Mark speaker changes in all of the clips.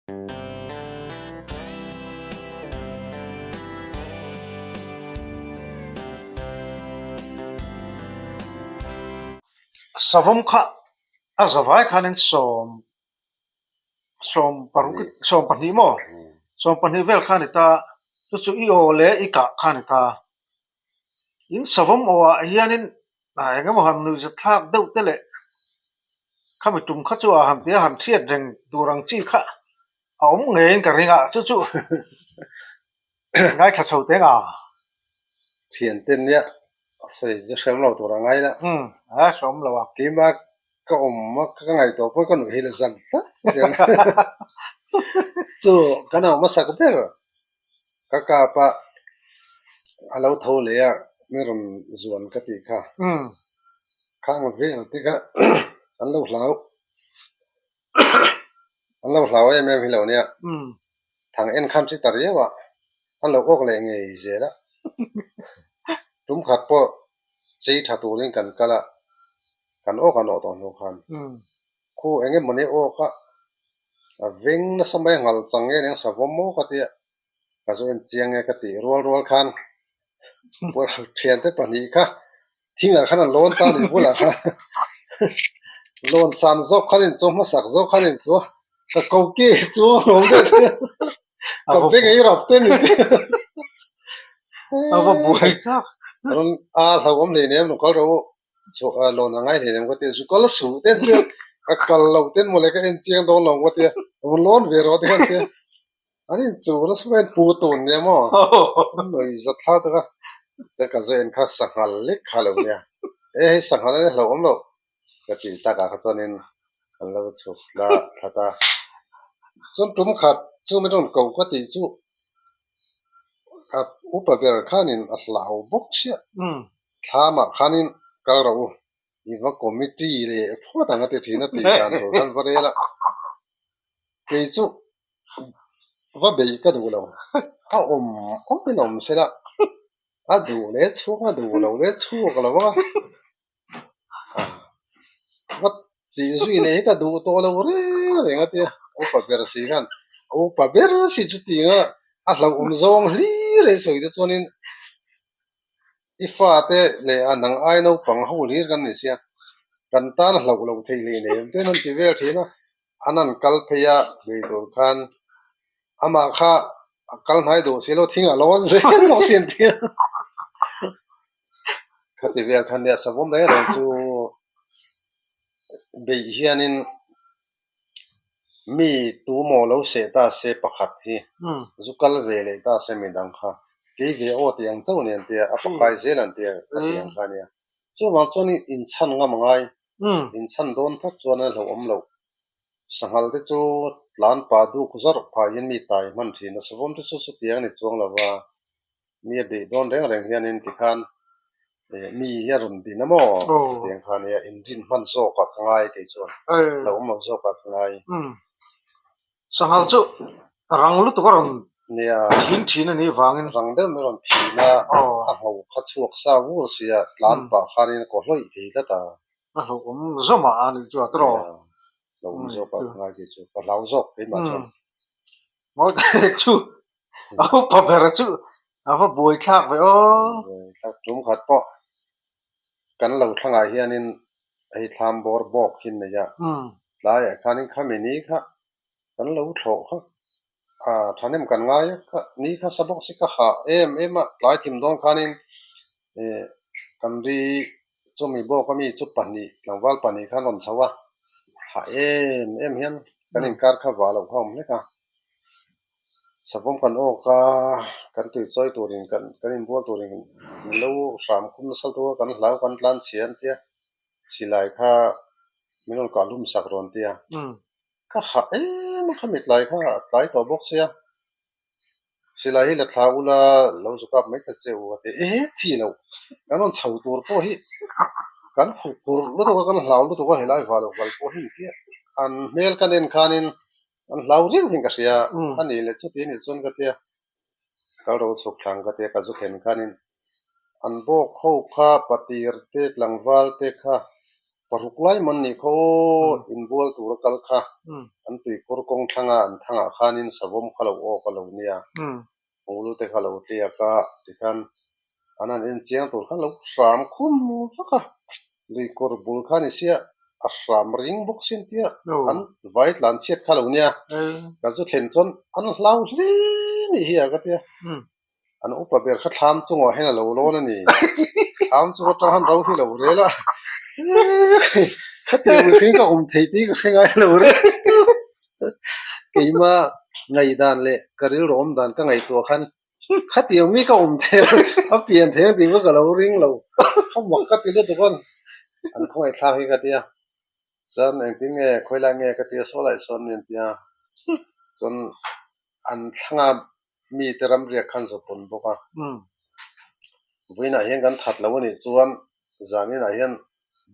Speaker 1: Savawm kha a zavai khanin sawm sawm paruk sawm pahnih maw sawm pahnih vel kha a ni ta chu chu i aw leh i kah kha a ni ta in savawm aw ah hianin ah eng emaw han nuih zat thlak deuh te leh khami tum kha chu a han tia han hriat reng tur ang chi kha a awm ngeiin ka ring a chu chu ngaithla chho teng a.
Speaker 2: Thiante nia a sawi chu hrem lo tur a ngai la.
Speaker 1: Umm a hrem lo a.
Speaker 2: Keimah ka awm a ka ngaihtuah pawh ka nuih hi la zan tlat zel chu kan awm hmasak ber ka kap a a lo tho leh a mi rawn zuan ka tih kha khang vel te kha an lo hlau an lo hlau em em hi lo nia thang en khan hri ta riau a an lo awk leh ngei zel a tum khat pawh chei tha turin kan kal a kan awk an awh tawh hnu khan khu eng emawni awk a a veng nasa mai a nghal chang nge eng savawm maw ka tia ka zu en chiang e ka tih rual rual khan thiante pahnih kha thingah khan an lawn ta nih bulah khan lawn san zawk khan in chu hmasak zawk khan in chu ka ko ke chu a lawm deuh te ka beng ei rap te ni te
Speaker 1: a va buai tak
Speaker 2: rawn a hlauhawm hleinem lo kal rawh u chhuah lawn a ngai hleinem ka tia zu kal suh te tia ka kal loh ten mawle ka en chiang dawn lo ka tia rawn lawn ve rawh te khan tia An inchuh nasa mai an pu tun nia maw? An nuih zat thla tak a, chuan ka zu en kha sanghal lek kha lo nia. E hei sanghal a nia hlauhawm loh ka tih takah kha chuanin an lo chhuk thla thlat a. Chuan tum khat chu min rawn koh ka tih chu a upa ber khanin a hlau bawk chiah. Thlamah khanin kal rawh u, i va committee leh phawt ang a ti thin a tih dan tur khan va rel a. Kei chu Va beih ka duh lo, a awm awmin awm se la, a duh leh chhuak a duh lo leh chhuak lo a, va tih zui leh hi ka duh tawh lo reng reng a tia, upa ber si khan upa ber si chuti anga a hlauhawm zawng hlir a i sawi te chuanin I fate leh a nang ai naupang ho hlir kan ni sia, kan tan hlauh loh theih hlei nei em ten an ti vel thin a, an han kal phei a bei tur khan amah kha a kal hnai duh si lo thing a lo an zel bawk si an ti a, khati vel khan nia savawm reng reng chu beih hianin. Mi tu maw lo seh ta se pakhat hi zu kal ve leh ta se midang kha kei ve aw tih ang chauh nen tia a pakai zel an tia a ti ang kha nia. Chuvang chuan inchhan ngam a ngai, inchhan dawn phawt chuan a hlauhawm loh. Sanghal te chu tlan pah duk zawrh phah in mi tai hman thin a, savawm te chu chutiang a ni chuang lo va. Mi a beih dawn reng reng hianin tikhan mi hi a rawn din a maw tiang kha nia inrin hman zawkah ka ngai kei chuan lo awm lo zawkah ka ngai.
Speaker 1: Sanghal chu rang lutuk a rawn phin thin a nih vangin.
Speaker 2: Rang deuh mai a rawn phin a, a ngho kha chhuak sa vur sia tlan pah khanin a kaw hlawih thei tlat a.
Speaker 1: A hlauhawm zawmah a nih chu a tawrh.
Speaker 2: Lo awm zawkah ka ngai kei chu ka hlau zawk keimah chuan.
Speaker 1: Mawi chu A upa ber chu a va buai thlak ve aw.
Speaker 2: Buai thlak tum khat pawh kan lo thlangah hianin hei thlam bawr bawk hi nei a, tlaiah khanin khami ni kha kan lo thlawh kha a thahnem kan ngai a, kha ni kha sa bawk si ka hah em em a, tlai thim dawn khanin ih kan ri chumi bawk ami chu pahnih tlangval pahnih khan rawn chho a, hah em em hian kan inkar kha vah loh kha a awm hlek a. Savawm kan awk a, kan tui chawi turin kan kan inbual turin min lo hram khum nasa lutuk a, kan hlau kan tlan chhia an tia, silai kha min rawn kah hlum sak rawn tia, ka hah em a khami tlai kha a tlai tawh bawk sia, silai hi la thla ula lo zu kap mai ta che u a ti, e chi lo kan rawn chho tur pawh hi kan khuh phur lutuk a kan hlau lutuk a helai vah loh kal pawh hi tia an hmel kan en khanin. An hlau riau hian ka hria a nih leh chuti anih chuan ka tia kal ro chhuk thlang ka tia ka zu thlen khanin an bawk ho kha patir te tlangval te kha Paruk lai mawn nih khaw inbual tur a kal kha an tuikawr kawng thlanga an thangah khanin savawm kha lo awk a lo nia, hmulu te kha lo tliak a, tikhan an han en chiang tur khan lo hram khum vak a, luikawr bul kha ni sia a hram ring bawk sin tia an vai tlan chhiat kha lo nia, ka zu thlen chuan an hlau hle nih hi a ka tia. An upa ber kha thlam chungah hian a lo lawn a ni. Thlam chung atang khan ro hi lo rel a, khatiang mihring ka awm thei tih ka hre ngai lo reng. Keima ngaihdan leh ka rilru awm dan ka ngaihtuah khan khatiang mi ka awm thei a pian thei ang tih pawh ka lo ring lo. Ka mak ka ti lutuk a, an khawngaihthlak hi ka ti a. Chuan engtin nge khawilai nge ka ti a, saw lai sawn mi an ti a. Chuan an thlanga mite ramriak khan zawpawn bawk a. Vawiinah hian kan that lo a nih chuan zaninah hian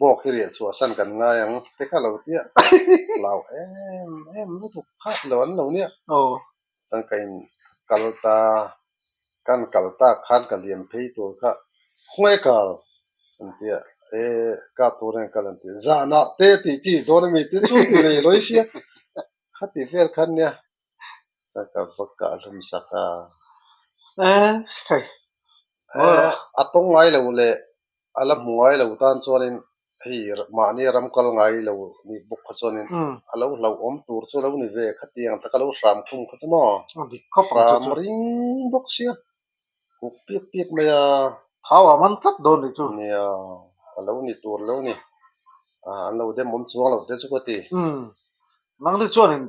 Speaker 2: bawk hi riah chhuah san kan ngai ang te kha lo tia hlau em em lutuk kha lo an lo nia. Chuan ka in kal ta, kan kal tak khan ka liam phei tur kha khawngaih kal an tia e kap tur hian kal an ti zanah te tih chi dawn a mi te chu ti nei lawi sia. Khati vel khan nia chaka va kah hlum sak a. A tawng ngai lo leh a la hmu ngai lo tan chuanin hei mahni ram kal ngai lo nih bawk kha chuanin a lo hlauhawm tur chu lo ni ve khatiang taka lo hram khum kha chu maw hram ring bawk sia kuk piak piak mai a.
Speaker 1: Thau a man tlat dawn nih chu.
Speaker 2: Nia a lo ni tur lo ni an lo dem awm chuang lo te chu ka ti.
Speaker 1: Nangni chuan in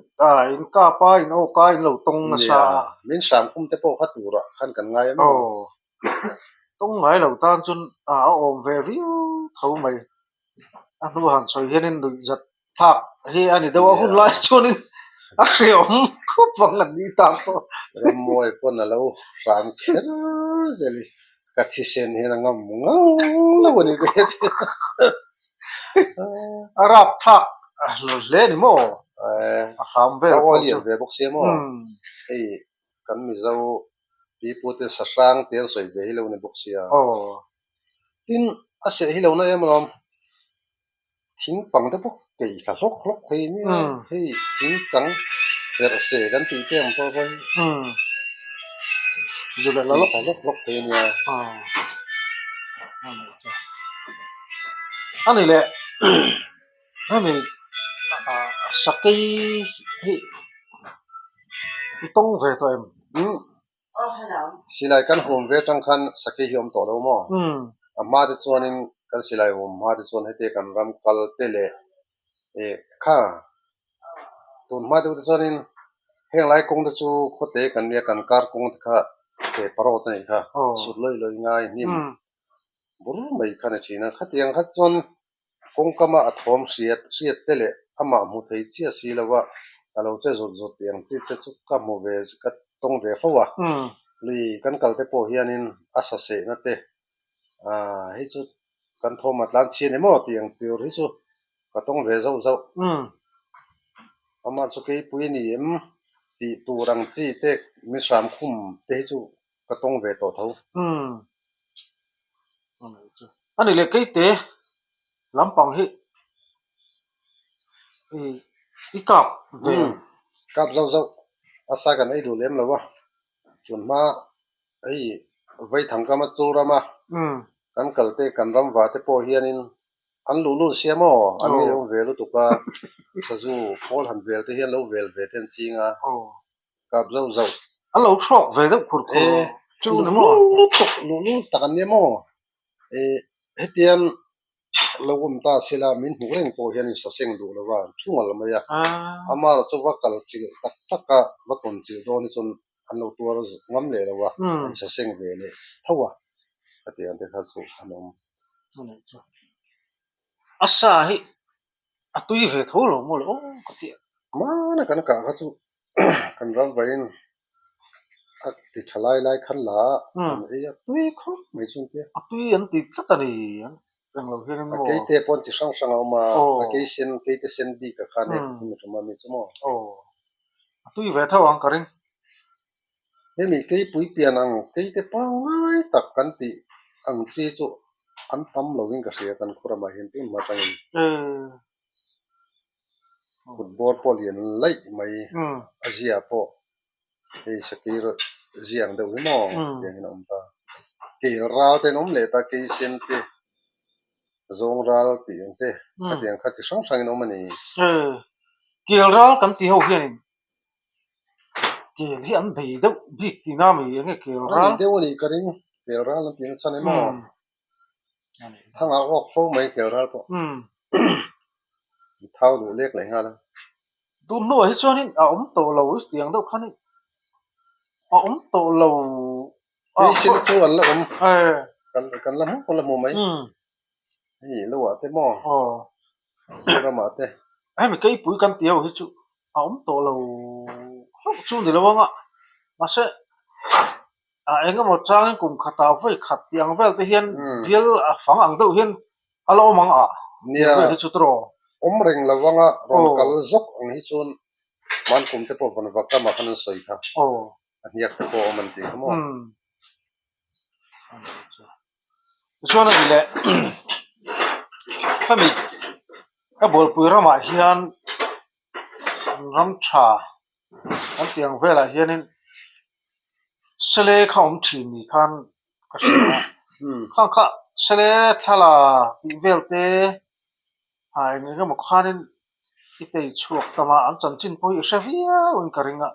Speaker 1: in kap a, in awk a, in lo tawng nasa a.
Speaker 2: Nia, min hram khum te pawh kha turah khan kan ngai em aw.
Speaker 1: Tawng ngai lo tan chuan a awm ve viau tho mai. A hnu han sawi hianin nuihzat thlak hi a ni deuh a, hun lai chuanin a hreawm khawp ang an ni tan pawh.
Speaker 2: Rammawi pawn a lo hram kher zel i, ka thisen hian a ngam ngang lo a ni te.
Speaker 1: A rap thlak lo hle ni maw? A hram vel
Speaker 2: pawh chu. A lian ve bawk sia maw? Hei kan Mizo pipute sahrang te an sawi ve hi lo ni bawk sia. Tin, a seh hi lo na em alawm. Thing pang te pawh keih thla hlawk hlawk thei nia. Hei thing chang herh se kan tih te ang pawh khawn keih thla hlawk hlawk thei nia.
Speaker 1: A ni leh hemi sakei hi i tawng ve tawh em?
Speaker 2: Silai kan hum ve atang khan sakei hi awm tawh lo maw? A hma te chuanin kan silai hum hma te chuan heti kan ram kal te leh kha tun hma deuh te chuanin heng lai kawng te chu khawte kan nia kan kar kawng te kha che parawt a nih kha sut lawih lawih ngai hnim bur mai kha ni thin a. Khatiang kha chuan kawngkama a thawm hriat hriat te leh amah hmu thei chiah si lo a, a lo che zut zut tih ang chi te chu ka hmu ve ka tawng ve fo a. Lui kan kal te pawh hianin a sa sehna te aaa hei chu kan thawm a tlan chhian emaw tih ang tur hi chu ka tawng ve zauh zauh. Amah chu keipui ni em tih tur ang chi te mi hram khum te hi chu ka tawng ve tawh tho.
Speaker 1: Umm. A ni leh keite lampang hi i kap ve.
Speaker 2: Umm. Kap zauh zauh a sa kan ei duh lem lo a, tun hma hei Vaithang kama chul rama kan kal te kan ram va te pawh hianin an luh lut sia maw an ngei awm ve lutuk a, sazu pawl han vel te hian lo vel ve te an ching a. Kap zauh zauh.
Speaker 1: A lo hrawk ve deuh khur khur chu ni maw?
Speaker 2: Lutuk, luh lul tak an nia maw? Hetiang lo awm ta sela min hmuh reng pawh hian in saseng duh lo va, thu ngal mai a. Amah chu va kal chilh tak tak a, va tawn chilh dawn hi chuan an lo tuar ngam leh lo a, an saseng ve leh tho a, hetiang te kha chu an awm.
Speaker 1: A sa hi A tui ve tho lo maw le aw ka ti a.
Speaker 2: Hmana kan kah kha chu kan ram vain a ti tha lai lai khan la an ei a tui khawp mai chu an ti a.
Speaker 1: A tui an ti tlat a ni an englo hian in
Speaker 2: A
Speaker 1: maw.
Speaker 2: keite pawn chi hrang hrang a awm a, a kei sen keite sen bik a khan e chu mi ṭum a mi chu maw.
Speaker 1: Aw a tui ve tho ang ka ring.
Speaker 2: Hemi keipui pian ang keite pangngai tak kan tih ang chi chu. An tam lovin ka hria kan khaw ramah hian tun hma atangin kut bawr pawh lian laih mai a zia pawh hei sakir zia ang deuh hi maw tiang hian a awm ta. Kel ral te an awm leh ta keisen te zawng ral tih ang te khatiang kha chi hrang hrangin a awm a ni.
Speaker 1: Kel ral kan tih ho hianin Kel hi an bei deuh bik tih na mai enge kel ral?
Speaker 2: A ni deuh a nih ka ring, kel ral an tih na chhan emaw? Thang ah awk fo mai kel ral pawh. Thau duh lek leh nghal a.
Speaker 1: Tun hnuah hi chuanin a awm tawh lo tiang deuh khan a awm tawh lo.
Speaker 2: Hei sin chu an la awm. Kan la hmu kan la hmu mai. Hei lo ah te maw? Ramah te.
Speaker 1: Hemi keipui kan tih ho hi chu a awm tawh lo hlauh chu ni lo ang a, mahse a eng emaw changin kum khatah vawi khat tih ang vel te hian bial a fang ang deuh hian a la awm ang a,
Speaker 2: Nia,
Speaker 1: vel hi chu tawh.
Speaker 2: Awm reng lo ang a, rawn kal zawk ang hi chuan hman kum te pawh vawn vak ramah khan an sawi kha, a hniak te pawh awm an tih kha maw.
Speaker 1: Tichuan a ni leh hemi ka bualpui ramah hian ram tha kan tih ang velah hianin sele kha awm thin ni khan ka hria a khang kha sele thla tih vel te ah eng eng emaw khanin i tei chhuak tam a an chanchin pawh hi i hre viau in ka ring a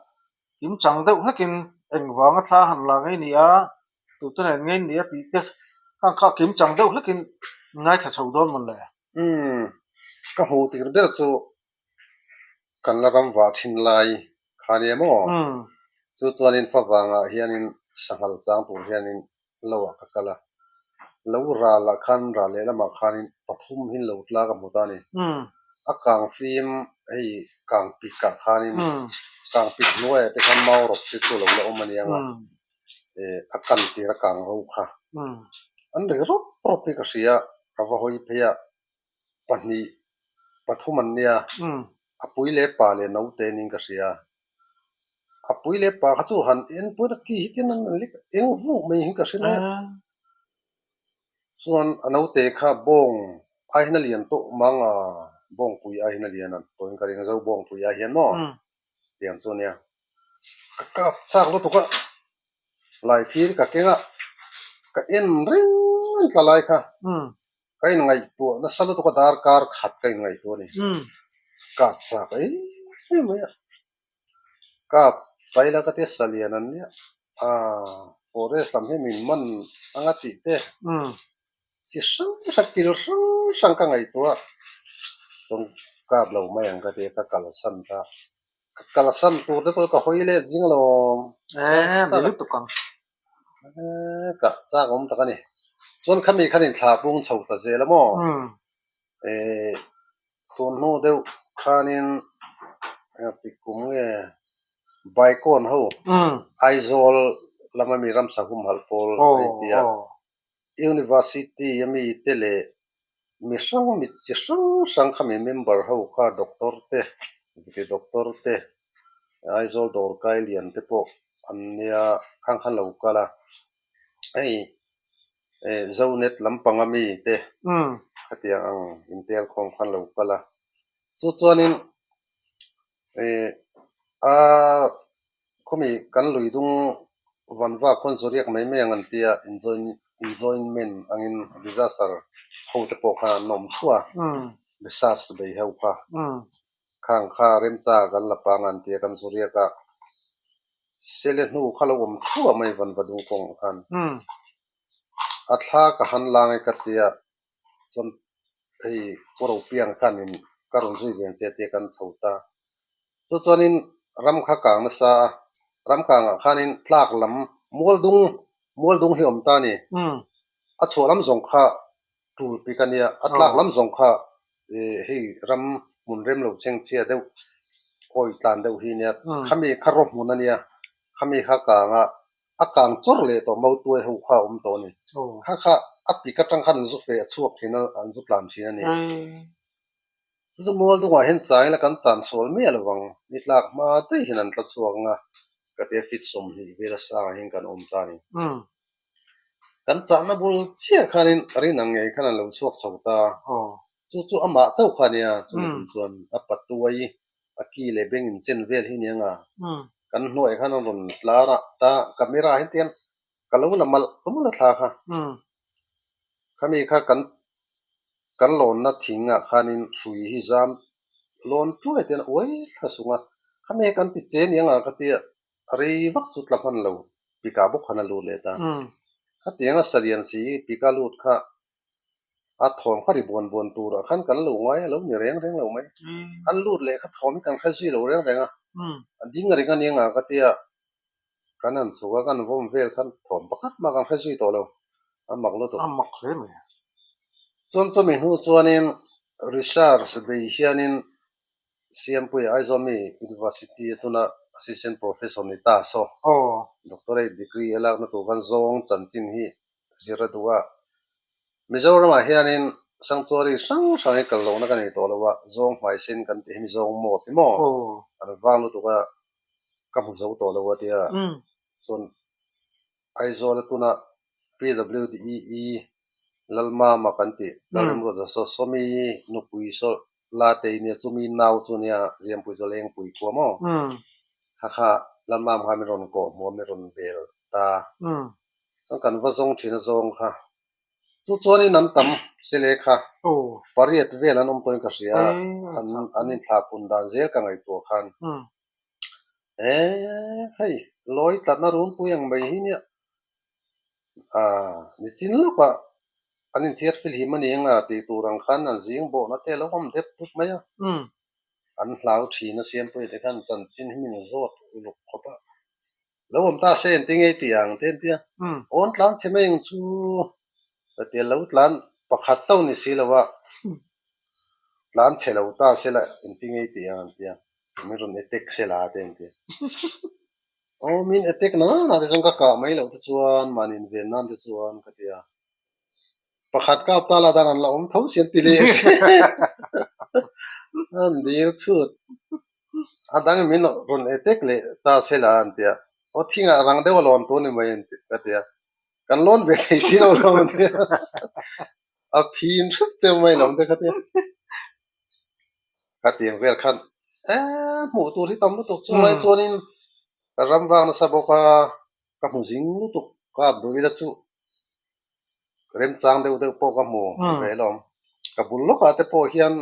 Speaker 1: kimchang deuh hlekin engvanga thla han la ngei ni a. Tute nen ngei ni a tih te khan kha kim chang deuh hlekin ngaithla chho dawn mawn le?
Speaker 2: Umm, ka hmuh tir ber chu kan la ram vah thin lai kha nia maw? Chu chuanin favangah hianin sanghal chang tur hianin lo ah ka kal a, lo ral ah khan ral lehlamah khanin pathum hi lo tla ka hmu ta a ni. A kang fim hei kang pik ah khanin kang pik hnuaiah te khan mau rawp te chu lo la awm a nia nga. A kan tir a kang ro kha an ri rawp rawp hi ka hria ka va hawi phei a pahnih pathum an nia a pui leh pa leh naute niin ka hria a pui leh pa kha chu han en pawhin a ki hi tin an lek eng vuk mai hi ka hre mai a chuan a naute kha bawng ai hian a lian tawh mang a bawngpui ai hian a lian a tawhin ka ring a zo bawngpui ai hian maw tiang chu a nia. Ka kap chak lutuk a, lai thil ka keng a, ka en reng reng tla lai kha ka inngaihtuah nasa lutuk a darkar khat ka inngaihtuah a ni. Kap chak em em mai a, kap paila ka tia salian an nia, aaa forest lam hi min man anga tih te chi hrang hrang thil hrang hrang ka ngaihtuah a, chuan kap lo mai ang ka tia ka kalsan ta. Ka kalsan tur te pawh ka hawi let zing alawm.
Speaker 1: Eh, mi lutuk ang.
Speaker 2: Eh, ka chak awm tak a ni. Chuan khami khan in thla pung chho ta zel a maw? Eh, tun hnu deuh khanin engti kum nge Baikawn ho Aizawl lama mi ramsa humhalh pawl a inti a. University a mi te leh Mi hrang mi chi hrang hrang kha mi member ho kha doctor te viti doctor te Aizawl dawrkai lian te pawh an nia khang khan lo kal a hei eh Zonet lampanga mi te khatiang ang intel khawm khan lo kal a chu chuanin eh a. Khawmi kan lui dung vanva khawn zuriak mai mai ang an tia enjoyment angin disaster ho te pawh khan an awm thua research bei ho kha khang kha remcha kan la pang an tia kan zuriak a sele hnu kha lo awm thua mai vanva dung kawng ah khan a thla ka han lang e ka tia chuan hei Pu Ropiang khanin ka rawn zui ve ang che tia kan chho ta. Chu chuanin ram kha kang nasa a, ram kangah khanin tlak lam mual dung mual dung hi a awm ta a ni. A chhuah lam zawng kha tul pik a nia, a tlak lam zawng kha hei ram hmun rem lo chhengchhia deuh awi tlan deuh hi a nia, khami kha raw hmun a nia, khami kha kanga a kang chawr leh tawh mautuai ho kha a awm tawh a ni. Kha kha a pik atang khan an zu feh a chhuak thin a, an zu tlan thin a ni. Chu chu mual dungah hian chang ila kan chan sual miah lo vang, ni tlak hma daih hian an tla chhuak ang a, ka tia fit 20 vel a sangah hian kan awm ta a ni. Kan chahna bul chiah khanin rin ang ngei khan an lo chhuak chho ta. Chu chu amah chauh kha a nia, chumi tum chuan a patuai a ki leh beng in chen vel hi nia nga. Kan hnuaiah khan an rawn tlar a, ta camera hi tian ka lo la malh malh a thla kha. Khami kha kan kan lawnna thingah khanin hrui hi zam lawn tuai te hian a uai thla sung a, khami hi kan ti che nia nga ka tia rei vak chu tla hman lo pika bawk khan a lut leh ta. Khatianga salian si pika lut kha a thawm kha ri buan buan turah khan kan lo ngai a lo ni reng reng lo mai. An lut leh kha thawm hi kan hre zui lo reng reng a, a ding reng a nia nga ka tia Kan han chhuk a, kan vawm vel khan thawm pakhat mah kan hre zui tawh lo, a mak lutuk.
Speaker 1: A mak hle mai.
Speaker 2: Chuan chumi hnu chuanin research bei hianin Siampuia Aizawl mi University a tuna Assistant Professor ni ta saw Doctorate degree a lakna tur khan zawng chanchin hi zir a duh a. Mizoramah hianin sanctuary hrang hrang hi kal lohna ka nei tawh lo a, zawng hmaisen kan tih hi mi zawng maw ti maw? An vang lutuk a, ka hmu zo tawh lo a tia. Chuan Aizawl a tuna PWDE Lalmama kan tih Lalremruata saw Sawmi nupui saw Latei nia chumi nau chu nia Ziampui chu Lengpui khua maw? Kha kha Lalmama kha min rawn kawh hmuh a min rawn bel ta. Chuan kan va zawng thin a zawng kha. Chu chuanin an tam sele kha pariat vel an awm tawhin ka hria a, an an inthlahpun dan zel ka ngaihtuah khan. Eee hei lawi tlatna runpui ang mai hi nia ah nichin lawkah an inthiar filhim a ni anga tih tur ang khan an zing bawhna te a lo awm dep dup mai a. An hlau thin a Siampuia te khan chanchin hi min zawt uluk khawp a. Lo awm ta se engtin nge i tih ang te an ti a. Awn tlan chhe mai ang chu ka ti a, lo tlan pakhat chauh ni si lo a, tlan chhe lo ta se la engtin nge i tih ang an ti a, min rawn attack se la te an ti a. Aw min attack na na te chuan ka kah mai loh te chuan mahni inven nan te chuan ka ti a. Pakhat kap ta la dang an la awm tho si an ti leh an dil chhut a dang min rawn attack leh ta se la an ti a aw thingah rang deuh a lawn tur ni mai an ti ka ti a kan lawn ve thei si lo lo an ti a a phin hrep cheu mai lo te ka ti a ka tiang vel khan eh hmuh tur hi tam lutuk chu lai chuanin ka ram vang nasa bawk a. Ka hmu zing lutuk ka ap duh ila chu remchang deuh deuh pawh ka hmu ve alawm. Ka bul lawkah te pawh hian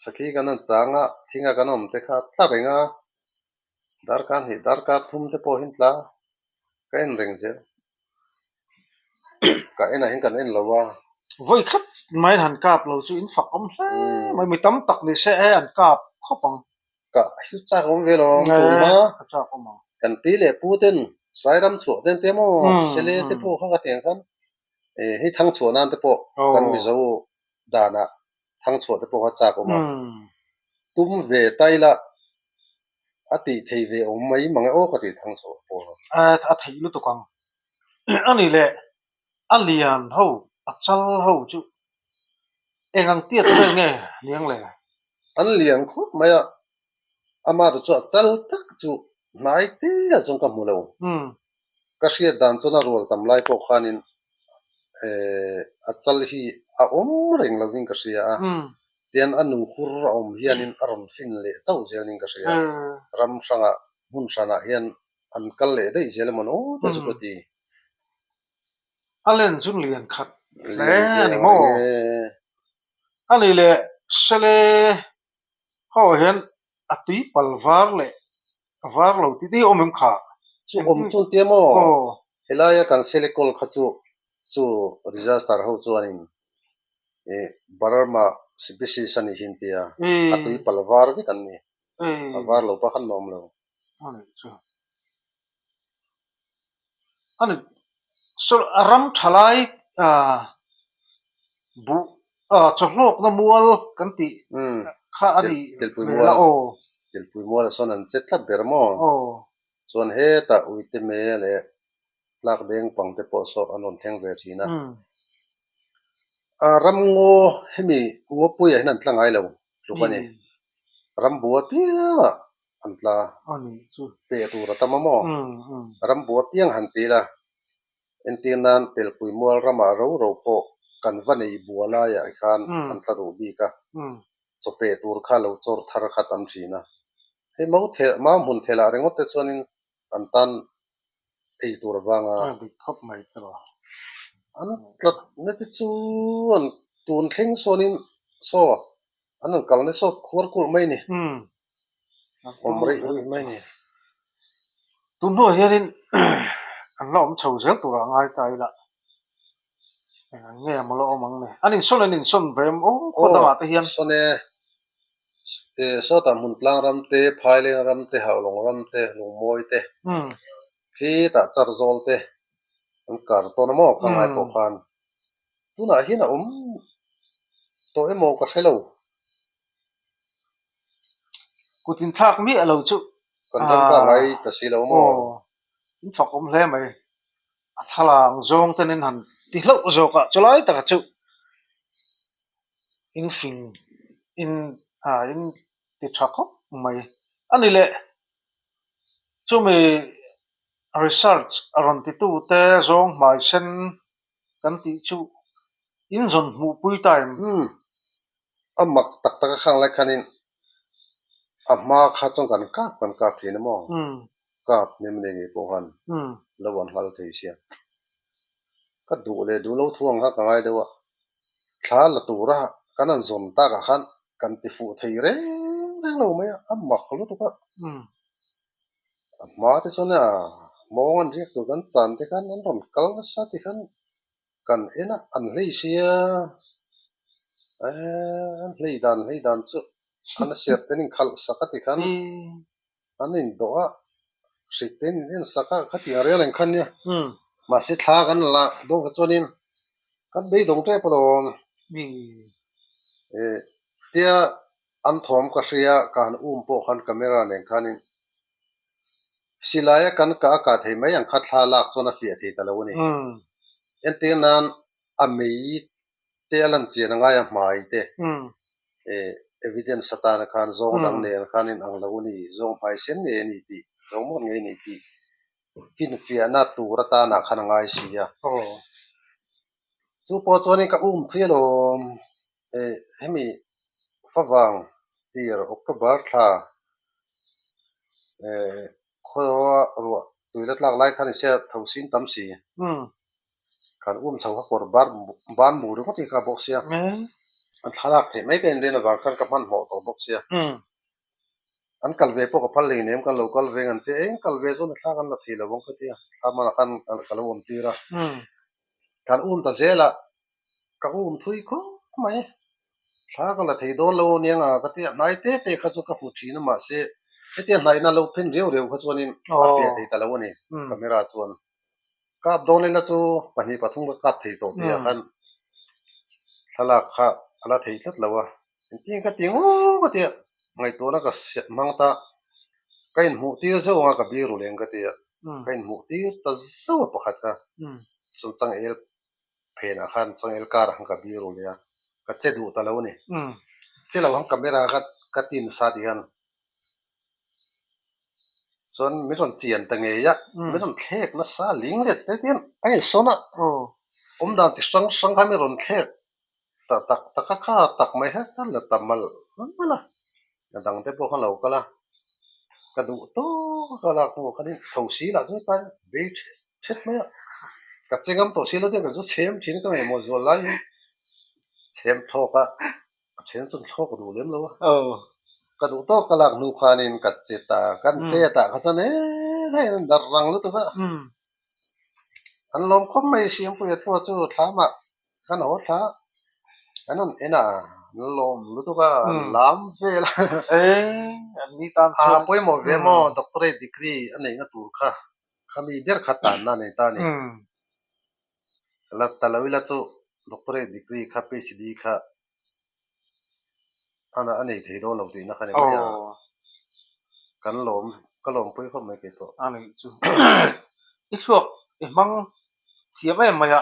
Speaker 2: sakhi kan han chang a, thinga kan awm te kha tla reng a, darkar hnih darkar thum te pawh hin tla ka en reng zel. Ka enah hian kan en lo a.
Speaker 1: Vawi khat maiin han kap lo chu in fak awm hle mai, mi tam tak ni se e an kap khawp ang.
Speaker 2: Ka hi chak awm ve lo ang tun hma kan pi leh pu ten Sairam chhuah ten te maw Sele te pawh kha ka tiang khan hei thang chhuah nan te pawh kan Mizo danah thang chhuah te pawh kha chak awm a tum ve ta ila a tih thei ve awm mai mang e aw ka ti thang chhuah pawh
Speaker 1: a theih lutuk ang a ni leh a lian ho a chal ho chu eng ang tiat vel nge niang le?
Speaker 2: An lian khawp mai a, ama te chu a chal tak chu hnai te ah chuan ka hmu lo. Ka hriat dan chuan a rual tam lai pawh khanin eh a chal hi a awm reng lovin ka hria a, tian a nu hur a awm hianin a rawn fin leh chauh zelin ka hria. Ram hrangah hmun hranah hian an kal leh daih zel emaw aw te chu ka ti.
Speaker 1: A len chu lian khat hle a ni maw? A ni leh sele ho hian a tui pal var leh var lo tih te hi awm em kha?
Speaker 2: Chu awm chu tia maw? Helaia kan sele kawl kha chu chu register ho chuanin Burma species a ni hi an tia, a tui pal var vek an ni, a var lo pawh khan a awm lo.
Speaker 1: A ni saw a ram tha lai ah buh ah chawhlawkna mual kan tih kha a nih hmel a aw.
Speaker 2: Tilpui mual ah sawn an che tlat ber maw? Chuan hetah uite me leh tlak deng pang te pawh saw an rawn thleng ve thin a. A ram ngaw hemi ngawpuiah hian an tla ngai lo tluk a ni. Rambua piangah an tla peh tur a tam a maw? Rambua piang han ti la. Entir nan Telpui mual ramah ro ro pawh kan va nei bua laiah khan an tla duh bik a, chawpeh tur kha lo chawr thar kha tam thin a. Hei mau thel, mau hmun thelah ringawt te chuanin an tan ei tur avanga
Speaker 1: dik khawp mai te lo.
Speaker 2: An tlat na te chu an tun thleng sawnin saw an rawn kalna saw khuar kulh mai a ni. Awm rih rih mai a ni.
Speaker 1: Tun hnuah hianin an la awm chho zel turah a ngai ta ila. Eng ang nge maw la awm ang ni? An insawn an insawn ve em aw khaw dangah te hian.
Speaker 2: Aw sawn e. Sawtah hmun tlang ram te, Phaileng ram te, Haulawng ram te, Lungmawi te, khitah Charzawl te an kar tawn a maw kha ngai pawh khan. Tunah hian a awm tawh emaw ka hre lo.
Speaker 1: Kut inthlak miah lo chu.
Speaker 2: Kan ram vak ngai ta si lo maw?
Speaker 1: Aw, in fak awm hle mai. A thlalak zawng ten in han ti hlauh zawk a, chulai taka chu in fing in a in ti tha khawp mai. A ni leh, chumi research a rawn titu te zawng hmai sen kan tih chu in zawn hmuh pui ta em?
Speaker 2: Umm, a mak tak tak a khang lai khanin a hma kha chuan kan kap kan kap thin a maw? Kap hnem nei ngei pawh khan lo an nghal thei sia. Ka duh leh duh lo thu ang kha ka ngai deuh a, thla la tura kan han zawn takah khan kan ti fuh thei reng reng lo mai a, a mak lutuk a. A hma te chuan a mawng an riak tur kan chan te khan an rawn kal nasa ti khan kan en a, an hlei sia eee an hlei dan hlei dan chu an serh te an inkhalh sak a ti khan an indawh a, hrik te an in en sak a khatiang reng reng khan nia mahse thla kan la dawn kha chuanin kan beidawng tep alawm eh tia An thawm ka hria, ka han um pawh khan camera nen khanin silaia kan kah a kah thei mai ang kha thla lak chuan a fiah thei ta lo a ni. Entir nan a mei te a lan chian a ngai a hmai te evidence atana khan zawng dang nen khan in ang lo a ni, zawng hmai sen ngei a ni tih, zawng mawt ngei a ni tih finfiahna tur atanah khan a ngai si a. Chu pawh chuanin ka um thui alawm hemi Favang tir October thla eh khaw ruah tui la tlak lai khan insia tho sin tam si. Kan um chho kha kawr bar ban mu ringawt hi ka bawk sia. An thlalak theih mai ka inrin avang khan ka hmanhmawh tawh bawk sia. An kal ve pawh ka phal hlei nem kan lo kal ve ngan te eng kal ve chuan thla kan la thei lo ang ka tia thla hmanah khan ka lo awm tir a. Kan um ta zel a. Ka um thui khawp mai. Thla ka la thei dawn lo aniang a ka ti a, hnai te te kha chu ka hmu thin a mahse hetia hnaihna lo phen riau riau kha chuanin a fiah thei ta lo a ni camera chuan. Kap dawn ila chu pahnih pathum ka kap thei tawh tih ah khan thlalak kha a la thei tlat lo a, engtin ka ti ngawt ka ti a, ngaihtuahna ka hmang ta, ka inhmuh tir zeuh ang a ka biru leng ka ti a, ka inhmuh tir ta zeuh a pakhat kha chuan changel phenah khan changel karah khan ka biru leh a, ka che duh ta lo a ni. Che lo khan camera kha ka tin sa tih hian chuan min rawn chian ta ngei a, min rawn thlek nasa ling let te hian a insawn a, awm dan chi hrang hrang kha min rawn thlek ta tak tak a, kha tak mai kha ka la ta malh malh a, a dang te pawh kha lo kal a, ka duh tawk a ka lak hnuah khanin tho si lah chu tlai bei thet. Thet mai a, ka che ngam tawh si lo te ka zu chhem thin ka ngaihmawh zual lai hi chhem thlawk a, a then chuan thlawk duh lem lo a, ka duh tawk ka lak hnu khanin ka che ta, kan che tah kha chuan eee hei an darh rang lutuk a, an lawm khawp mai Siampuia pawh chu thlamah Kan haw thla an rawn en a, an lawm lutuk a, an lam vel a. A pawimawh ve maw doctorate degree a neihna tur kha, khami ber kha tanna a nei ta a ni. La ta lo ila chu doctorate degree kha PhD kha a nei thei dawn lo tihna kha ni mai a. Kan lawm, ka lawmpui khawp mai kei pawh.
Speaker 1: A nih chu. I thluak i hmang thiam em mai a.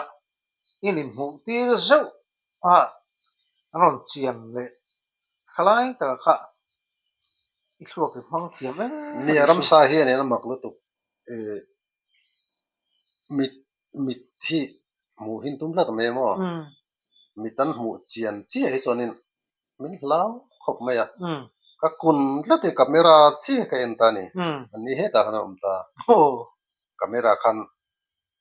Speaker 1: In inhmuh tir zeuh a an rawn chian leh khalai taka kha i thluak i hmang thiam em
Speaker 2: Nia ramsa hian in a mak lutuk eh mit Mit hi hmuh hin tum tlat mai maw? Mit an hmuh chian chiah hi chuanin min hlau khawp mai a. Ka kun tlat i camera chiah ka en ta a ni. An ni hetah khan an awm ta. Camera khan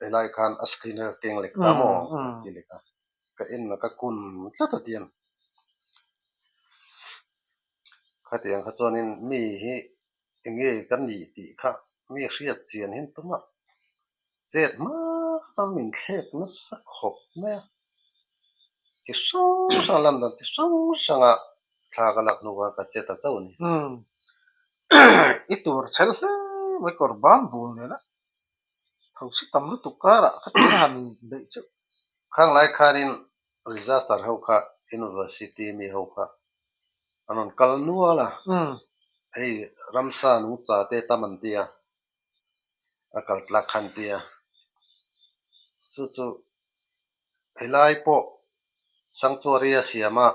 Speaker 2: helai khan a screen kha ka keng lek ta maw? Ti lek a. Ka en a ka kun tlat a tiang. Khatiang kha chuanin mi hi enge ka nih tih kha mi hriat chian hin tum a. Chet hma chuan min thlek nasa khawp mai a, chi hrang hrang lan dan chi hrang hranga thla ka lak hnu khan ka che ta chauh a ni.
Speaker 1: Umm i tur chhel hle mai kawr ban bul nena thosi tam lutuk karah ka tih na han beih chauh.
Speaker 2: Khang lai khanin register ho kha University mi ho kha an rawn kal nual a, hei ramsa nungcha te tam an ti a. a kal tlak khan tia chu chu helai pawh sanctuary a siam a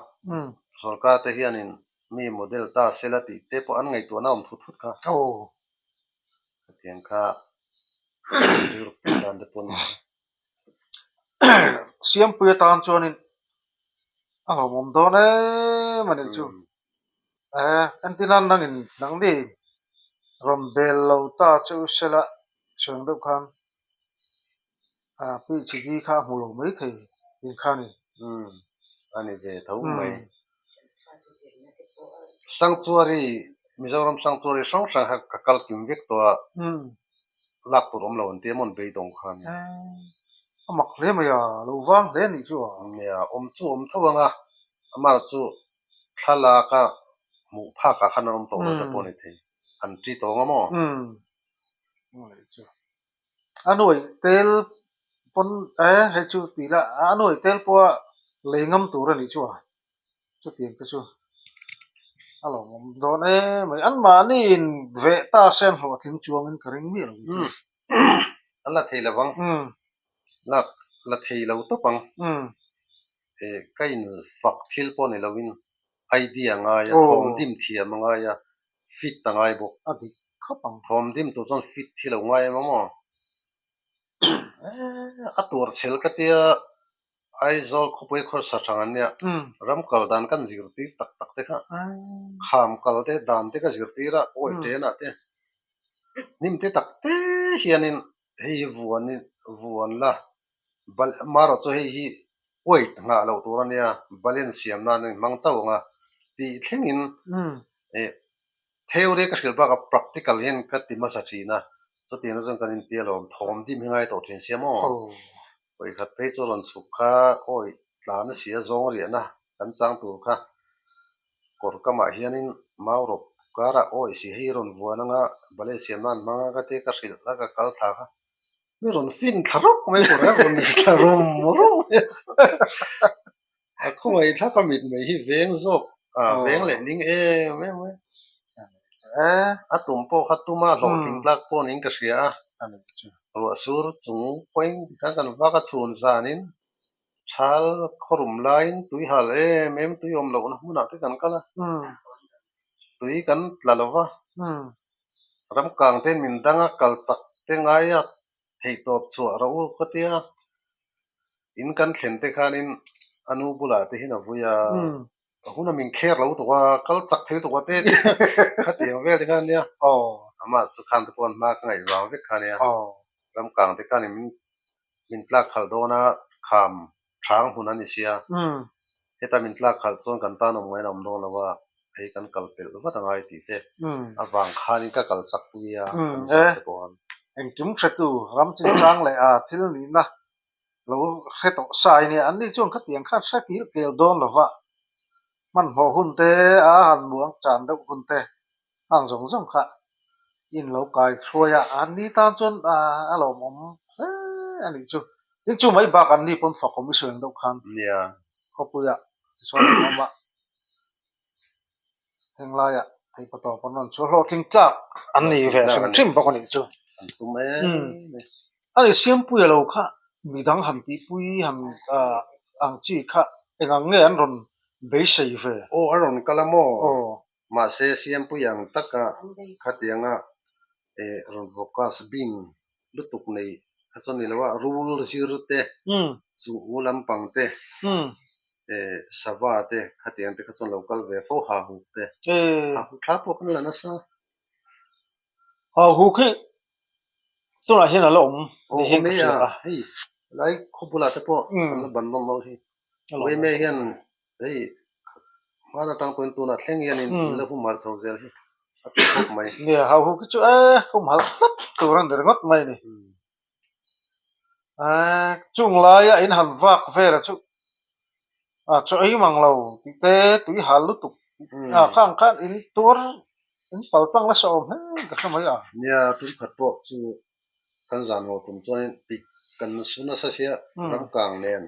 Speaker 2: sorkar te hianin mi model ta sela tih te pawh an ngaihtuahna a awm thut thut kha hetiang kha rilru dan te pawh a ni.
Speaker 1: Siampui atan chuanin a hlauhawm dawn em a nih chu. Eh, entir nan nangin nangni rawn bel lo ta che u sela sawi deuh khan ah PhD kha a hmu lo mai thei tih kha a ni.
Speaker 2: Umm, a ni ve tho mai. Sanctuary, Mizoram Sanctuary hrang hrang kha ka kal kim vek tawh a, lak tur awm lo an ti a maw an beidawng kha a ni.
Speaker 1: A mak hle mai a, lo vang hle a nih chu a.
Speaker 2: Nia, awm chu awm tho ang a, amah chu Thlalak a hmuh phak ah khan an awm tawh lo te pawh a ni thei. An ṭi tawng a maw?
Speaker 1: Umm. A nuai tel pawn eh hei chu tih la a nuai tel pawha lei ngam tur a nih chu a. Chutiang te chu a lawmawm dawn em mai. Anmahni in veh ta se an hlawhtling chuangin ka ring miah lo.
Speaker 2: Umm. An la thei lo ang.
Speaker 1: Umm.
Speaker 2: Lak la thei lo tawp ang. Eh ka in fak thil pawh ni loin idea a ngai a, thawm dim thiam a ngai a, fit a ngai bawk.
Speaker 1: A dik khawp ang.
Speaker 2: Thawm dim tur chuan fit hi lo ngai em maw? Eh a tuar chhel ka tia Aizawl khawpui khawsa thang an nia, ram kal dan kan zirtir tak tak te kha, kham kal te dan te ka zirtir a, awi ṭenah te hnim te tak te hianin Hei hi vuan in vuan la, bal marawh chu hei hi weight nghah loh tur a nia, balance siam nan a inhmang chauh ang a tih thlengin eh theory ka hrilh bakah practical hian ka ti hmasa thin a, chutiang chuan kan inti alawm thawm dim hi ngai tawh thin sia maw? Vawikhat phei chu rawn chhuk kha awi tlan a si a zawng riahna kan chang tur kha. Kawr kamah hianin mau rawp karah awi si hei rawn vuan anga ballet siam nan hmang a ka tia ka hrilh a ka kal thla kha mi rawn fin thla rawk mai kawr a rawn ri thla rum rum mai a a khawngaih thlak a mit mai hi veng zawk a veng leh ling em em mai a tum pawh kha tuma hlawhtling tlak pawh niin ka hria a ruah sur chung pawhin tikhan kan vak a chhun zanin Thal khawrum laiin tui hal em em tui awm lohna hmunah te kan kal a, tui kan tla lo va, ram kang ten min dang a, kal chak te ngai a theihtawp chhuah rawh u ka tia, in kan thlen te khanin a nu bulah te hian a vui a, a huna min kher lo tuk a, kal chak thei tuk a te tia khatiang vel te khan nia, amah chu khan te pawh hma ka ngaih vang vek kha nia, ram kang te khanin min Min tlak khalh dawn a, kham hrang hmun a ni sia. Heta min tlak khalh chuan kan tan awm ngain a awm dawn lo a, hei kan kal pelh vat a ngai tih te avang khanin ka kal chak pui a, kan zar te pawh an.
Speaker 1: Engkim hretu ram chinchang leh a thil nihna lo hre tawh sa i nia, anni chuan khatiang khan hre kil kel dawn lo va, hmanhmawh hun te a han muang chan deuh hun te hang zawng zawng kha in lo kai hruai a, an ni tan chuan a lawmawm hle a nih chu. Tin chu mai bak an ni pawn fakawm i sawi ang deuh khan khawpuiah tichuan an awm a, heng laiah theihpa tawp an rawn chhuah hlawhtling tlak an ni ve hrim hrim bawk a nih chu. A ni Siampuia lo kha midang han tihpui han ang chi kha engang nge an rawn beisei ve?
Speaker 2: Aw a rawn kal a maw? Mahse, Siampui ang taka khatianga rawn focus bing lutuk nei Kha chuan ni lo a, rul zir te, chu u lampang te, sava te khatiang te kha chuan lo kal ve fo ha huk te. Ha huk thla pawh kan la nasa.
Speaker 1: Ha huk hi tunah hian a la awm
Speaker 2: ni hian ka hria a. Hei lai khaw bulah te pawh kan la ban nawm lo hi. Uime hian Hei hman atang pawhin tunah thleng hianin in la humhalh chho zel hi a tha khawp mai.
Speaker 1: Nia, hau hu khi chu e humhalh tlat tur a ni ringawt mai a ni. Chung laia in han vak vela chu a chaw ei mang lo tih te tui hal lutuk a khang khan in tuar in pal tlang nasa awm hle ka hre mai a.
Speaker 2: Nia, tumkhat pawh chu Kan zan haw tum chuanin pik kan su nasa sia ramkang nen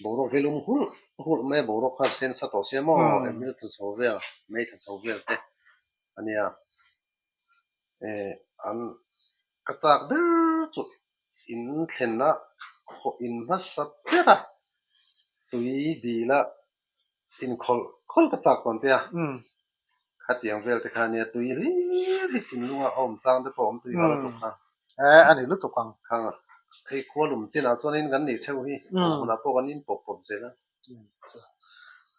Speaker 2: boruak hi lum hulh hulh mai a, boruak kha sen sa tawh sia maw April thla chho vel May thla chho vel te a nia. Eh an ka chak ber chu in thlenna in hmasa ber a tui dil a inkhawlh khawlh ka chak tawn te a. Khatiang vel te kha nia tui hlir hi thinlunga a awm chang te pawh a awm tui hal lutuk kha.
Speaker 1: Eh a ni lutuk ang.
Speaker 2: Khang hei khua lum chinah chuanin kan nih theuh hi awm hunah pawh kan in pawp pawp zel a.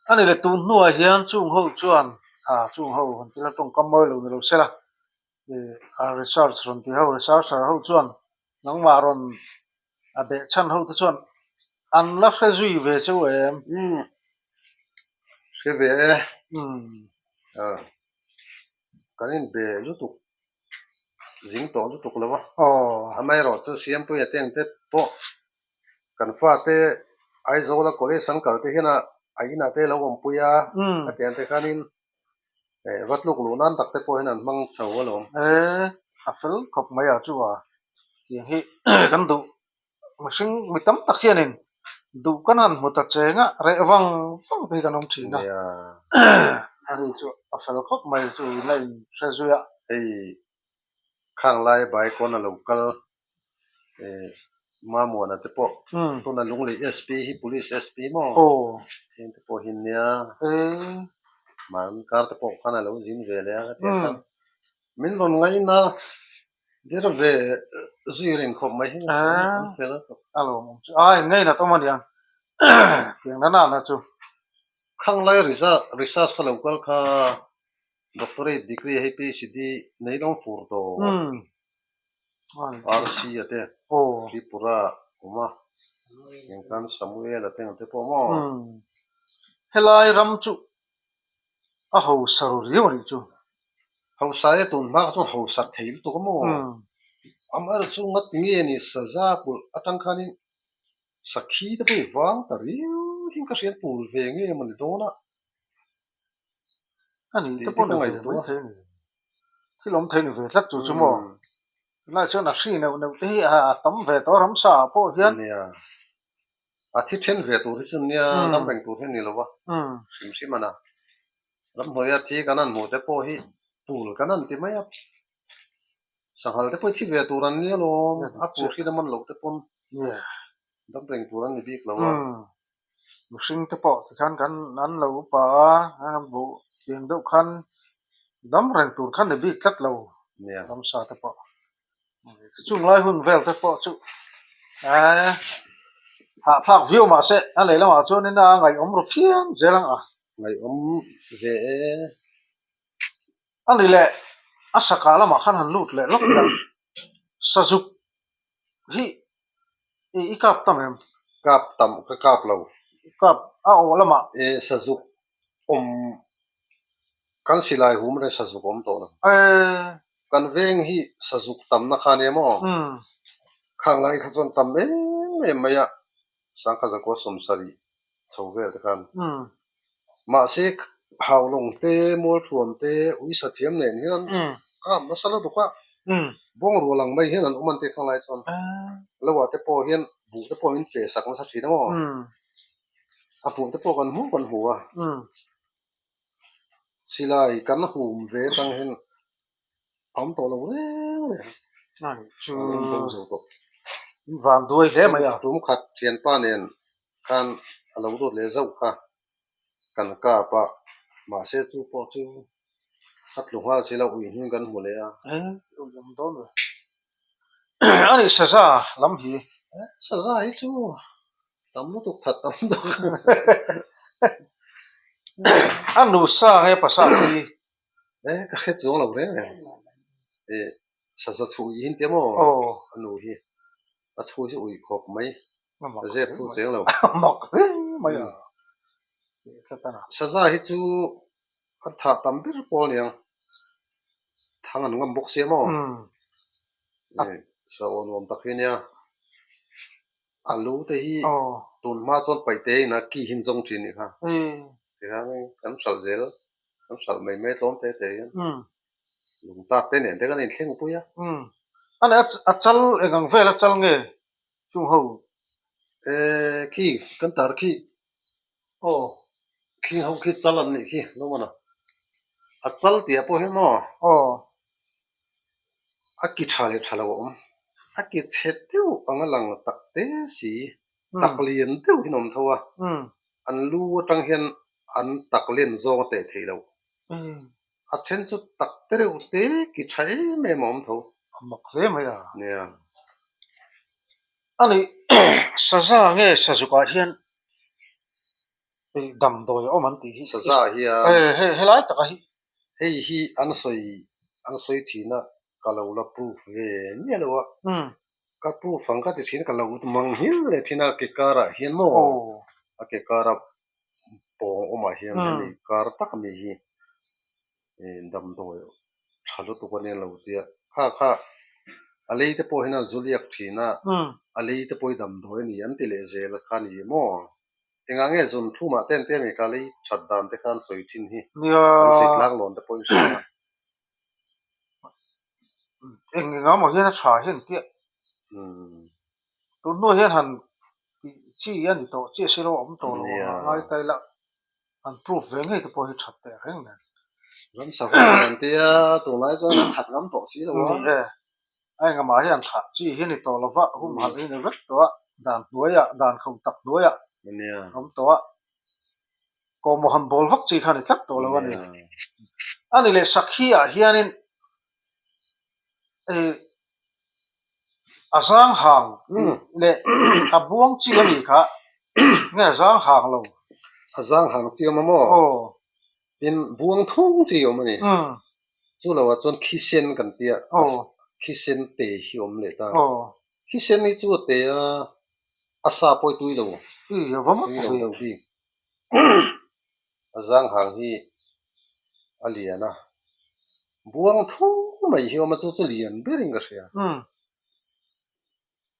Speaker 1: A ni le tun hnuah hian chung ho chuan ah chung ho han tila tawngkam mawi lo ni lo sela ih research rawn ti ho researcher ho chuan nangmah rawn A beh chhan ho te chuan an la hre zui ve cheu em?
Speaker 2: Umm, hre ve e.
Speaker 1: Umm.
Speaker 2: Ah, kan inbe lutuk, zing tawh lutuk lo a.
Speaker 1: Aw.
Speaker 2: Amaherawh chu Siampuia te ang te pawh kan fate Aizawla college an kal te hian a inah te lo awmpui a, khatiang te khanin Va tluk luh nan tak te pawh hian an hmang chho alawm.
Speaker 1: E, a fel khawp mai a chu a, tiang hi kan duh mihring mi tam tak hianin duh kan han hmu ta cheng a, reh vang vang te hi kan awm thin a, ani chu a fel khawp mai chu in la inhre zui a.
Speaker 2: Hei Khang lai bike pawn a lo kal Mamuana te pawh tuna Lunglei SP hi Police SP maw heng te pawh hi nia mahni kar te pawh khan a lo zin ve leh a hetiang khan min rawn ngaina der ve zui reng khawp mai hi an fel a
Speaker 1: a lawmawm chu a inngei nat awm a nia tiang na nana chu.
Speaker 2: Khang lai research a lo kal kha. Doctorate degree hei PhD nei lo fur tawh RC a te Tripura awm a eng khan Samuel a te ang te pawh maw.
Speaker 1: Helai ram chu a hausa ru riau a nih chu.
Speaker 2: Hausa e tun hma kha chuan hausa thei lutuk a maw. Amaherawhchu chu ngati nge ni saza pulh atang khanin sakhi te pawh i vang ta riau hian ka hriat pul ve nge maw ni dawn a.
Speaker 1: A nih te pawh ni ve mai thei a ni. Thil awm thei ni ve tlat chu chu maw. Tunlai chuan a hri neuh neuh te hi a tam ve tawh a ramsa ah pawh hian.
Speaker 2: Nia. A thi then ve tur hi chu nia dam reng tur hi a ni lo va. Hrim hrim a na. Ramhnuaia thi kan han hmuh te pawh hi pul kan han ti mai a. Sanghal te pawh hi thi ve tur an nia lawm. A pul hriat a man loh te pawn dam reng tur an ni bik lo a.
Speaker 1: Mihring te pawh tikhan kan an lo upa a, an buh tiang deuh khan dam reng tur khan ni bik tlat lo ramsa te pawh. Chung lai hun vel te pawh chu hahthlak viau mahse a lehlamah chuanin a ngaihawm ru phian zel ang a.
Speaker 2: Ngaihawm ve e.
Speaker 1: A ni leh, a sakah lamah khan han lut leh lawk ila, Sazuk hi i kap tam em?
Speaker 2: Kap tam, ka kap lo.
Speaker 1: Kap, a awh lamah.
Speaker 2: E, Sazuk awm, kan silai hum reng Sazuk awm tawh lo.
Speaker 1: E.
Speaker 2: Kan veng hi Sazuk tamna kha nia maw? Khang lai kha chuan tam em em mai a. Sangkha zakua 70 chho vel te khan. Mahse Haulawng te, Mualthuam te, Uisa thiam nen hian kap nasa la duk a. Bawngrual ang mai hian an awm an tih khang lai chuan lo ah te pawh hian buh te pawh min pe sak nasa thin a maw. A buh te pawh kan hmuh kan hmu a. Silai kan hum ve atang hian a awm tawh lo reng reng.
Speaker 1: Chu van duai hle mai a.
Speaker 2: Tum khat thianpa nen khan a lo lut leh zauh kha kan kap a, mahse chu pawh chu a tlu nghal si lo, ui hnuin kan hmu leh a.
Speaker 1: Ui awm dawn ve. A nih saza lam hi.
Speaker 2: Saza hi chu tam lutuk that tam lutuk.
Speaker 1: A nu sa nge pasa hi?
Speaker 2: E ka hre chuang lo reng reng. E saza chhu i hin tia maw? A nu hi a chhu hi chu ui khawp mai. Ka zep thu cheng lo.
Speaker 1: Mak hle mai a.
Speaker 2: Saza hi chu an thah tam ber pawl aniang. Thang an ngam bawk sia maw? Sa aw nuam tak hi ania. A lu te hi tun hma chuan paihte in a ki hi an zawng thin nih kha. Tikhan kan hralh zel, kan hralh mai mai tlawm te te hian. Lungtak te nen te kan inthleng pui a.
Speaker 1: A nih a chal eng ang vel a chal nge chung ho?
Speaker 2: Khi kan tar khi. Aw khi ho khi chal an nih khi lo mana. A chal tih ah pawh hian maw?
Speaker 1: Aw.
Speaker 2: A ki tha leh tha lo a awm. A ki chhe deuh ang a lang tak te si. Tak lian deuh hian a awm tho a. An lu atang hian an tak len zawng a teh theih loh. A then chu tak te reuh te ki tha em em a awm tho.
Speaker 1: A mak hle mai a.
Speaker 2: Nia.
Speaker 1: A nih saza nge sazukah hian damdawi a awm an tih hi.
Speaker 2: Saza hian.
Speaker 1: Helai takah hi.
Speaker 2: Hei hi an sawi an sawi thin a ka lo la proof ve miah lo a. Ka proof ang ka ti thin ka lo mang hil leh thin a ke karah hian maw a ke kara pawng awmah hian hemi kar tak ami hi damdawi tha lutuk a nia lo tia kha kha a lei te pawh hian an zu liak thin a a lei te pawh hi damdawi a ni an ti leh zel kha a ni maw engah nge zun thumah te an tia mi kha lei that dan te kha an sawi thin hi an sawi tlang lawn te pawh in hria a.
Speaker 1: Eng eng emaw hian a tha hian tiah tun hnuah hian han tih chi a ni tawh chiah si lo a awm tawh lo ang a ngai ta ila han proof ve ngei te pawh hi that teh reng nen.
Speaker 2: Ramsa huan an tia tunlai chuan an that ngam tawh si lo a.
Speaker 1: Ni e, a eng amah hian thah chi hi a ni tawh lo va, humhalh hi a ni vek tawh a, dan hnuaiah dan kho tak hnuaiah awm tawh a. Kawhmawh han bawl vak chi kha a ni tlat tawh lo a ni. A ni leh sakhi ah hianin ih a zang hang leh a buang chi a ni kha nge a zang hang lo?
Speaker 2: A zang hang chi awm a maw? Tin buang thung chi awm a ni. Chu lo ah chuan khisen kan tia khisen te hi awm leh ta. Khisen hi chu a te a. A sa pawh i tui lo. Tui lo deuh bik. A zang hang hi a lian a. Buang thu mai hi awm a chu chu lian berin ka hria.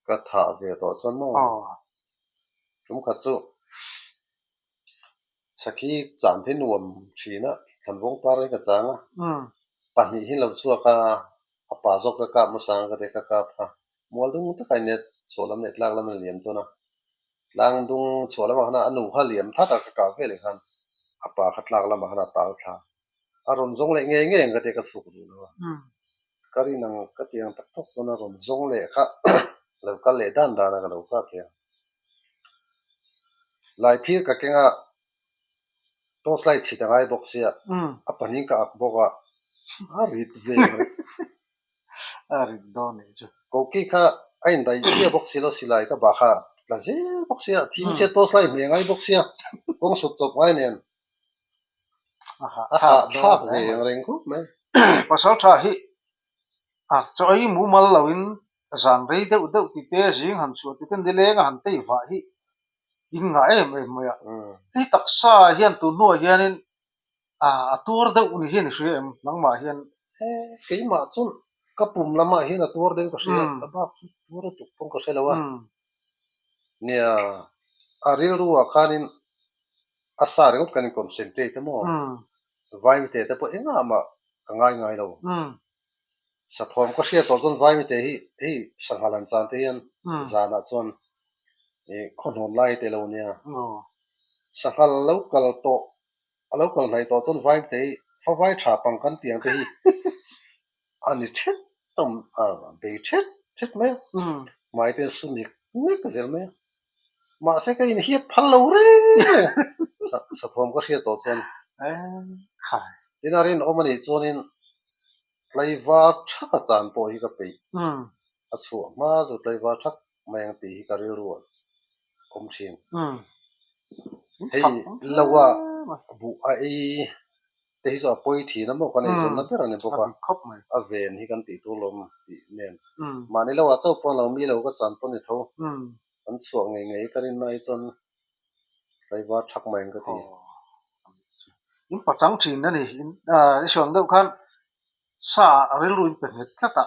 Speaker 2: Ka thah ve tawh chuan maw? Tum khat chu Sakhi chan te nuam thin a, Thlanvawng par hi ka chang a, pahnih hi lo chhuak a, a pa zawk ka kap hmasa ang ka ti a, ka kap kha mual dung takah in net chhuah lam leh tlak lam a liam dawn a, tlang dung chhuah lamah khan a nu kha liam that a, ka kap ve leh khan a pa kha tlak lamah khan a tal thla a, rawn zawng leh ngei ngei ang ka ti a, ka chhuk duh lo a, ka rin ang ka ti ang tak tawk chuan a rawn zawng leh kha lo kal leh dan dan a ka lo kap leh a. Laiphir ka keng a, torch light chhit a ngai bawk sia, a pahnih ka ak bawk a, a rit ve reng.
Speaker 1: A rit dawn nih chu.
Speaker 2: Koki kha a indaih chiah bawk si lo, silai ka bah kha tla zel bawk sia, thim chiah torch light hmeh ngai bawk sia, kawng suk chawp ngai nen
Speaker 1: a hahthlak
Speaker 2: ve reng khawp mai.
Speaker 1: Pasaltha hi a chaw ei mumal loin Zan rei deuh deuh ti te, zing han chhuah ti te, nileng a han tei vah hi in ngah em em mai a. Hei taksa hian tun hnuah hianin a tuar deuh ni hian i hria em nangmah hian?
Speaker 2: E, keimah chuan ka pum lamah hian a tuar deuh ka hria, ka bak chu tuar a tuk pawn ka hre lo a. Nia, a rilru ah khanin a sa ringawt kan in concentrate a maw? Vaimite te pawh engah mah ka ngai ngai lo. Sathawm ka hriat tawh chuan vaimite hi hei sanghal an chan te hian zanah chuan ih khawhnawn lai te lo nia. Sanghal lo kal tawh a lo kal hnaih tawh chuan vaimite hi favai tha pang kan tih ang te hi a ni thet awm a bei thet thet mai a. Hmai te an su nek nek zel mai a. Mahse ka inhiat phal lo reng reng sathawm ka hriat tawh chuan tin a rinawm a nih chuanin Tlaivar thaka chan pawh hi ka peih. A chhuah hma chu tlaivar thak mai ang tih hi ka rilru a awm thin. Hei lo a buh a ei te hi chu a pawi thin a maw kan eizawnna ber a ni bawk a, a ven hi kan tih tur lawm tih nen. Mahni lo ah chauh pawh lo mi lo ka chan pawh ni tho. Kan chhuah ngei ngei ka rinna hi chuan tlaivar thak mai ang ka ti.
Speaker 1: In pachang thin a ni. I sawn deuh khan Sa a rilru in pe nghet tlat a,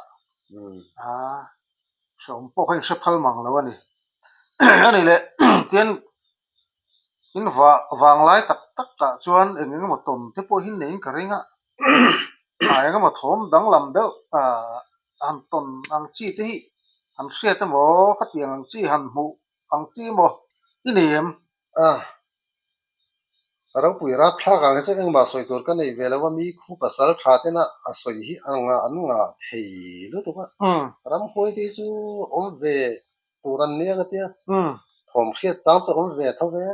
Speaker 1: aa hrehawm pawh kha in hre phal mang lo a ni. A ni leh tian in vah vang lai tak tak ah chuan eng eng emaw tawn te pawh hi neiin ka ring a, aa eng emaw thawm danglam deuh aa han tawn ang chi te hi han hriat emaw khatiang ang chi han hmuh ang chi emaw i nei em?
Speaker 2: A, ropui rapthlak ang hi chu engmah sawi tur ka nei ve lo a, mi khu pasal tha tena a sawi hi a ngah an ngah thei lutuk a, ramhuai te hi chu awm ve tur an nia ka tia, thawm hriat chang chu awm ve tho ve,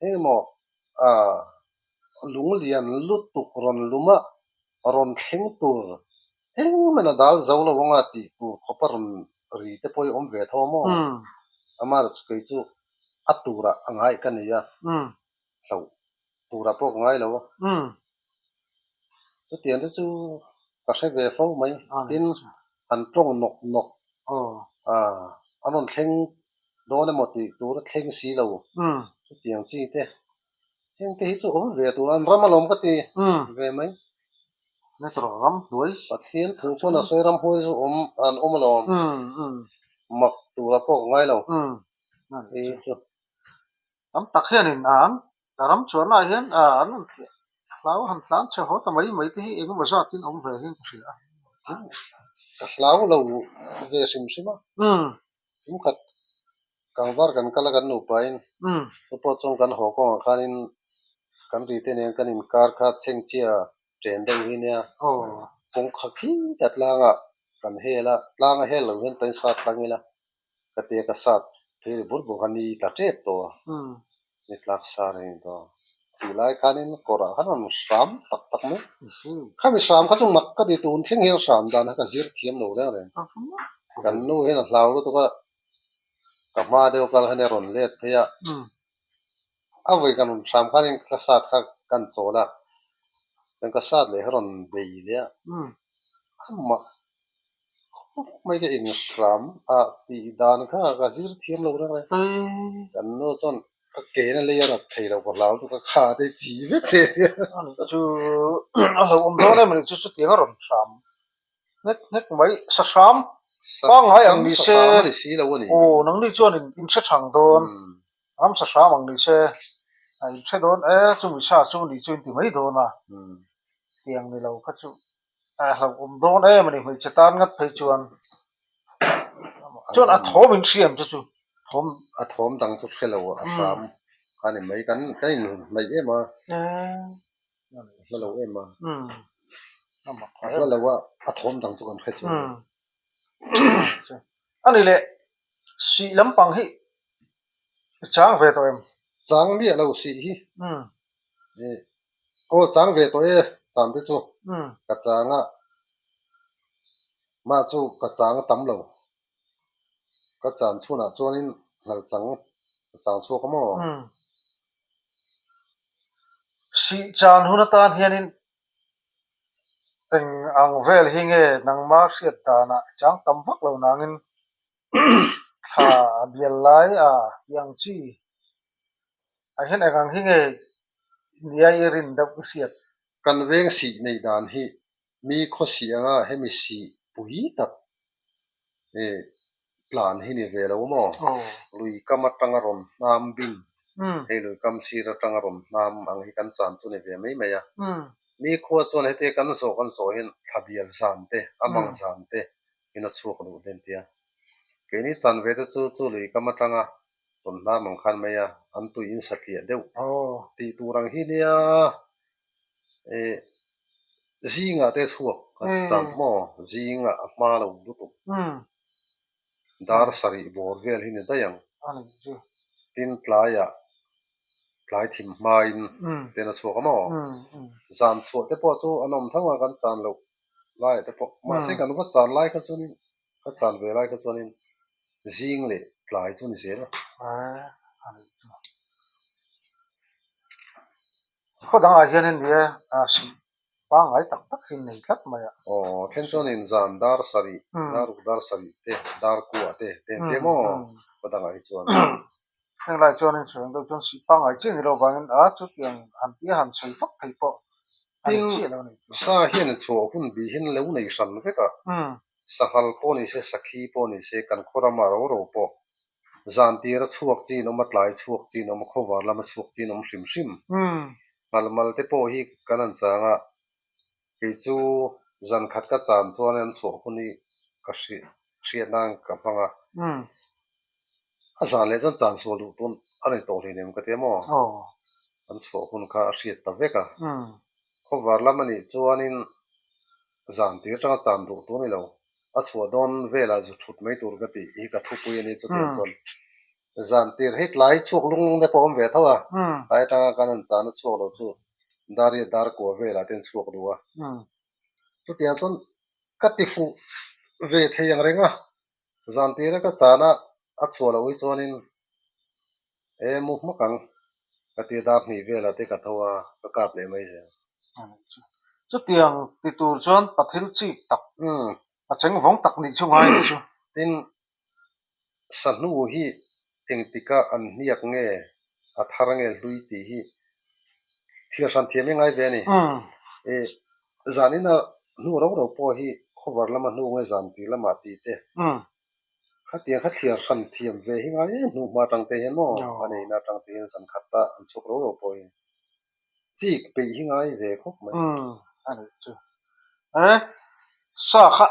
Speaker 2: engemaw lunglian lutuk rawn lum a rawn thleng tur engmah a dal zo lo anga tih tur khawp a rawn ri te pawh hi awm ve tho a maw? Amah chu kei chu a turah a ngai ka nei a, hloh turah pawh ka ngai lo a. Chutiang te chu ka hre ve fo mai, tin han tawng nawk nawk an rawn thleng dawn emaw tih tur a thleng si lo, chutiang chi te. Heng te hi chu awm ve tur an ram alawm ka ti ve mai.
Speaker 1: Ram hnuai.
Speaker 2: Pathian thu pawn a sawi ram hnuai chu awm an awm alawm. Mak tura pawh ka ngai lo. Hei hi chu.
Speaker 1: Tam tak hianin an ram chuannaah hian an rawn hlau han tlan chhe haw ta mai mai te hi engemaw zatin awm ve hian ka hria a.
Speaker 2: Ka hlau lo ve hrim hrim a. Kum khat kangvar kan kal a kan nupain chu pawh chuan kan haw kawngah khanin kan ri te nen kan inkar kha chhengchhia chen deuh hi nia kawngkha khi ta tlangah kan hel a, tlang a hel lo hian kan sat tlang ila ka tia ka sat phei ri bur bur kha ni tla tep tawh a, ni tlak sa reng tawh a. Tih lai khanin kawrah khan rawn hram tak tak mai. Khami hram kha chu mak ka ti tun thleng hian hram dan kha ka zir thiam lo reng reng. Kan nu hian a hlau lutuk a, ka hma deuh kal khan a rawn let phei a, a vawi kan rawn hram khanin ka sat kha kan chawl a, chuan ka sat leh kha rawn bei leh a, a mak khawp mai ka inhram a tih dan kha ka zir thiam lo reng reng. Kan nu chuan Ka ke na lei a rap thei lo ka hlau chu ka kha te chi vek thei a nia.
Speaker 1: Ani chu a hlo awm dawn em ani chu chutiang a rawn hram hnek hnek mai sa hram pangngai ang ni se aw nangni chuan in in hre thang dawn ram sa hram ang ni se a in hre dawn e chumi sa chu ni chu in ti mai dawn a tiang ni lo kha chu a hlo awm dawn em ani hmeichhe tan ngat phei chuan chuan a thawm in hriam chu chu.
Speaker 2: Thawm a thawm dang chu hre lo a hram a ni mai kan kan in hnaih em a hla lo em a a hla lo a a thawm dang chu kan hre chu
Speaker 1: a ni leh sih lampang hi i chang ve tawh em
Speaker 2: chang miah lo sih hi aw chang ve tawh e chan te chu ka chang a mah chu ka chang a tam lo. Ka chan chhunah chuanin hnal chang a chang chhuak a maw?
Speaker 1: Sih chan hun atan hianin eng ang vel hi nge nangma hriat danah chang tam vak lo nangin thla a bial lai a tih ang chi ah hian eng ang hi nge nia i rin deuh i hriat?
Speaker 2: Kan veng sih nei dan hi Mi khaw sih anga hemi sih pui tak tlan hi ni ve lo maw? Lui kam atanga rawn hnam bing, hei lui kam sir atanga rawn hnam ang hi kan chan chu ni ve mai mai a. Mi khua chuan heti kan zawh kan zawh hian thlabial zan te, a mang zan te in a chhuak duh hle an ti a. Keini chan ve te chu chu lui kam atanga rawn hnam ang khan mai a, an tui in satliah deuh tih tur ang hi nia. Eh zingah te chhuak chan chu maw zingah a hma lo lutuk dar sarih bawr vel hi ni daih ang tin tlaiah tlai thim hmain ten a chhuak a maw zan chhuah te pawh chu an awm tho a kan chan loh laiah te pawh mahse kan va chan lai kha chuanin. Ka chan ve lai kha chuanin zing leh tlai chu ni zel a.
Speaker 1: Khaw dangah hianin ni e, sih pangngai tak tak hi nei tlat mai a.
Speaker 2: Aw, then chuanin zan dar sarih, dar ruk dar sarih te, dar kuah te, te an ti maw? Khaw dangah hi chuan.
Speaker 1: Heng lai chuanin sawi ang deuh chuan sih pangngai chiah ni lo vangin a chutiang han tia han sawi fak thei pawh a ni
Speaker 2: Tin,
Speaker 1: chiah lo a ni.
Speaker 2: sa hian chhuah hun bih hian lo nei hran vek a, sanghal pawh ni se, sakhi pawh ni se, kan khaw rama ro ro pawh zan tira chhuak chi in awm a, tlai chhuak chi in awm a, khawvar lama chhuak chi in awm hrim hrim. Nghalmal te pawh hi kan han chang a, Kei chu zan khat ka chan chuan an chhuah hun hi ka hriat nan ka hmang a, a zan leh chuan chan sual duh tun a ni tawh hleinem ka ti a maw? An chhuah hun kha a hriat ta vek a, khawvar lam a nih chuanin zan tir atanga chan duh tur a ni lo, a chhuah dawn velah zu thut mai tur ka tih hi ka thupui a ni chutiang chuan zan tir hei tlai chhuak lung lung te pawh a awm ve tho a, tlai atanga kan han chan a chhuak lo chu Dariat dar kua velah te an chhuak duh a, chutiang chuan ka ti fuh ve thei ang reng a, zan tira ka chan a a chhuah loh hi chuanin e mu hmak ang ka tia dar hnih velah te ka tho a, ka kap leh mai zel.
Speaker 1: Chutiang ti tur chuan pathil chik tak, a cheng vawng tak nih chu ngai ni chu.
Speaker 2: Tin, Sahnu hi engtika an hniak nge, a thar nge hlui tih hi thil hran thiam hi ngai ve a ni. E, zanina hnu ro ro pawh hi khawvar lama hnu nge zan tih lamah tih te, khatiang kha thliar hran thiam ve hi ngai em hnu hma atang te hian maw a neihna atang te hian zan khata an chhuak ro ro pawh hi chik peih hi ngai ve khawp mai.
Speaker 1: A nih chu. E, sa kha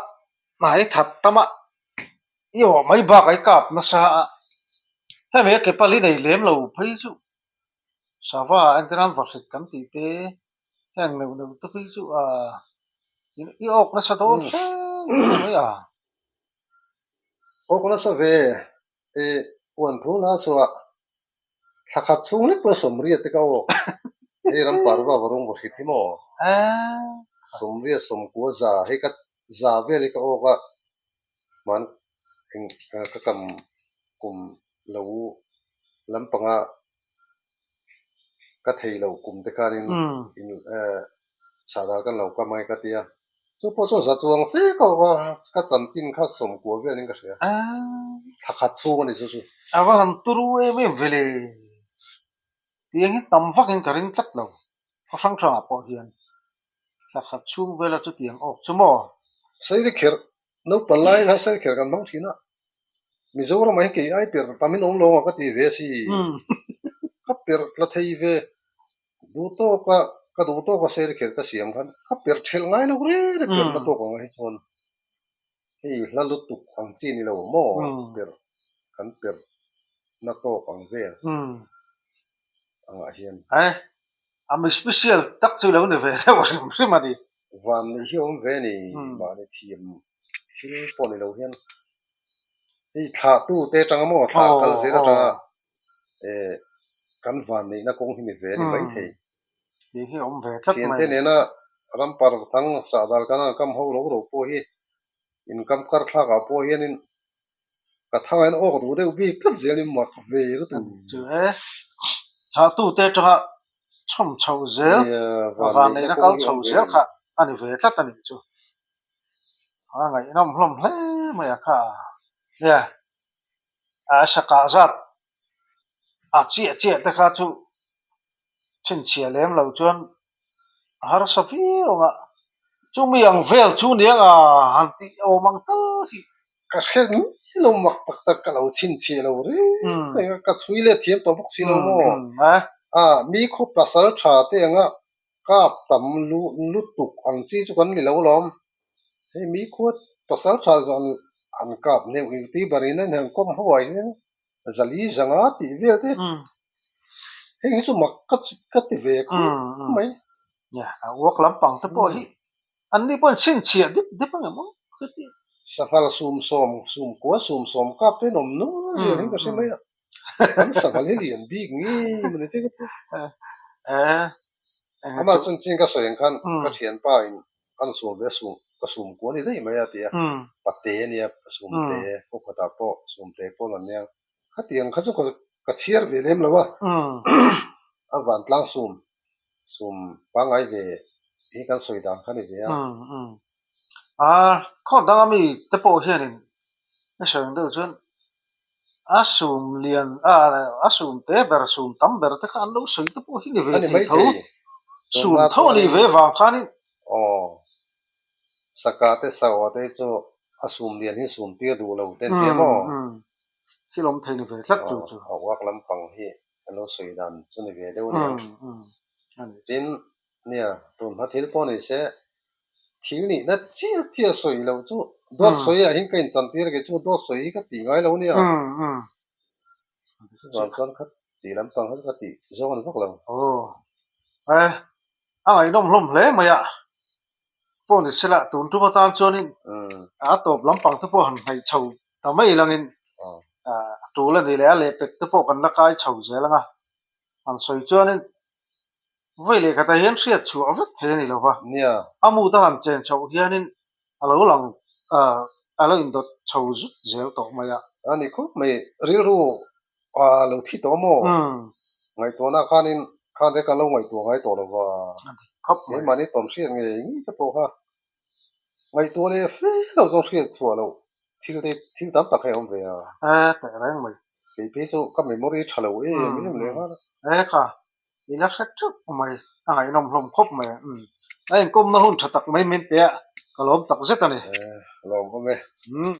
Speaker 1: Hnai that tam a, i awh mai bak a i kap nasa a, hemi a ke pali nei lem lo phei chu sava entirnan vahrit kan tih te heng neuh neuh te phei chu ah i awk nasa dawn hle mai a.
Speaker 2: Awk nasa ve e uan thu hla chhuah Thla khat chhung lek pawh sawmriat te ka awk. Hei ram parva va rawng va hrit hi maw? Sawmriat sawmkua za hei ka za vel hi ka awk a, hman eng ka kam kum lo lampanga ka thei lo kum te khanin in sahdal kan lo kam ange ka ti a. Chu pawh chuan za chuang fe ka awk a, ka chanchin kha sawmkua velin ka hria. Thla khat chhung a ni chu chu.
Speaker 1: A va han turu em em ve le. Tiang hi tam vakin ka ring tlat lo. Khaw hrang hrangah pawh hian thla khat chhung vela chutiang awk chu maw?
Speaker 2: Sairi kherh, naupang laiin khan sairi kherh kan hmang thin a. Mizoramah hian kei ai perh tam in awm lo ang ka ti ve a si. Ka perh tla thei ve. Duh tawka ka duh tawka sairi kherh ka siam khan ka perh thelh ngai lo reng reng perhna tawk ang hi chuan hei hla lutuk ang chi ni lo maw perh kan perh na tawk ang vel angah hian.
Speaker 1: He a mi special tak chu lo ni ve deuh hrim hrim a ni.
Speaker 2: Van nih hi awm ve ni mahni thiam thil pawh ni lo hian hei thlah tu te atanga maw thlah kal zel atanga eh kan van neihna kawng hi ni ve a ni maithei.
Speaker 1: Tih hi awm ve tlat mai.
Speaker 2: Thiante nena ram parthang sahdal kan han kam ho ro ro pawh hi inkam kar thlakah pawh hianin ka thangah hian awk duh deuh bik tlat zel in mak ve lutuk.
Speaker 1: Chu e, thlahtute atanga chhawm chho zel, van neihna kal chho zel kha a ni ve tlat a nih chu. A ngaihnawm hlawm hle mai a kha. Nia, a sakah zat a chiah chiah te kha chu chhinchhiah lem lo chuan a harsa viau ang a, chumi ang vel chu nia nga han tih awm ang tal hi.
Speaker 2: Ka hre mai lo mak tak tak ka lo chhinchhiah lo reng reng a, ka chhui let thiam tawh bawk si lo maw? A mi khaw pasal tha te anga Kap tam lutuk ang chi chu kan ni lo lawm. Hei mi khua pasal tha zawng an kap neuh eng ti barin a inhan kawm ho ah hian zali zanga tih vel te heng hi chu mak ka ti ve khawp mai.
Speaker 1: Nia, a uak lampang te pawh hi an ni pawhin chhinchhiah dip dip ang em aw ka ti.
Speaker 2: Sanghal sum sawm, sum kua sum sawm kap te an awm nual zel hi ka hre mai a. An sanghal hi lian bik ngei mawni te ka ti. Amah chuan chin ka sawi ang khan ka thianpa in an sum ve a sum. ka sum kual ni daih mai a ti a, pate a nia sumte khaw khatah pawh sumte pawl an nia, khatiang kha chu ka chhiar ve lem lo a, a vantlang sum sum pangngai ve hi kan sawi dan kha ni ve a.
Speaker 1: A khaw danga mi te pawh hianin a sawi ang deuh chuan a sum lian a sum te ber sum tam ber te kha an lo sawi te pawh hi ni ve thei tho sum tho a nih ve vang khanin
Speaker 2: Aw saka te sa aw te chu a sum lian hi sum tir duh lo te an ti a maw?
Speaker 1: Thil awm thei ni ve tlat chu chu.
Speaker 2: A uak lampang hi an lo sawi dan chu ni ve deuh a niang. Tin nia tunhma thil pawh ni se Thil nihna chiah chiah sawi loh chu dawt sawi ah hian ka inchan tir kei chu dawt sawi hi ka tih ngai lo nia. Chuvang chuan kha tih lampang kha chu ka tih zawng a ni vak lo.
Speaker 1: Aw e a ngaihnawm hlawm hle mai a pawh ni sela tun tum atan chuanin a tawp lampang te pawh han hnaih chho ta mai langin a tul a nih leh a lehpek te pawh kan la kai chho zel ang a. An sawi chuanin vawi leh khatah hian hriat chhuah vek thei a ni lo va.
Speaker 2: Nia.
Speaker 1: A mut a han chen chhoh hianin a lo lang a lo indawt chho zut zel tawh mai a.
Speaker 2: A ni khawp mai, rilru a lo thi tawh maw? Ngaihtuahna khanin khan te kan lo ngaihtuah ngai tawh lo va.
Speaker 1: A ni khawp mai.
Speaker 2: Keimahni tawn hriat ngei ngei te pawh kha ngaihtuah leh fe lo chuan hriat chhuah loh. Thil te thil tam tak hei a awm ve a.
Speaker 1: E teh reng mai.
Speaker 2: Kei phei chu ka memory tha lo em em leh nghal a.
Speaker 1: E kha i la hre teuh mai a ngaihnawm hlawm khawp mai a. Umm a inkawmna hun tha tak mai min pe a ka lawm tak zet a ni.
Speaker 2: E lawm awm e.
Speaker 1: Umm.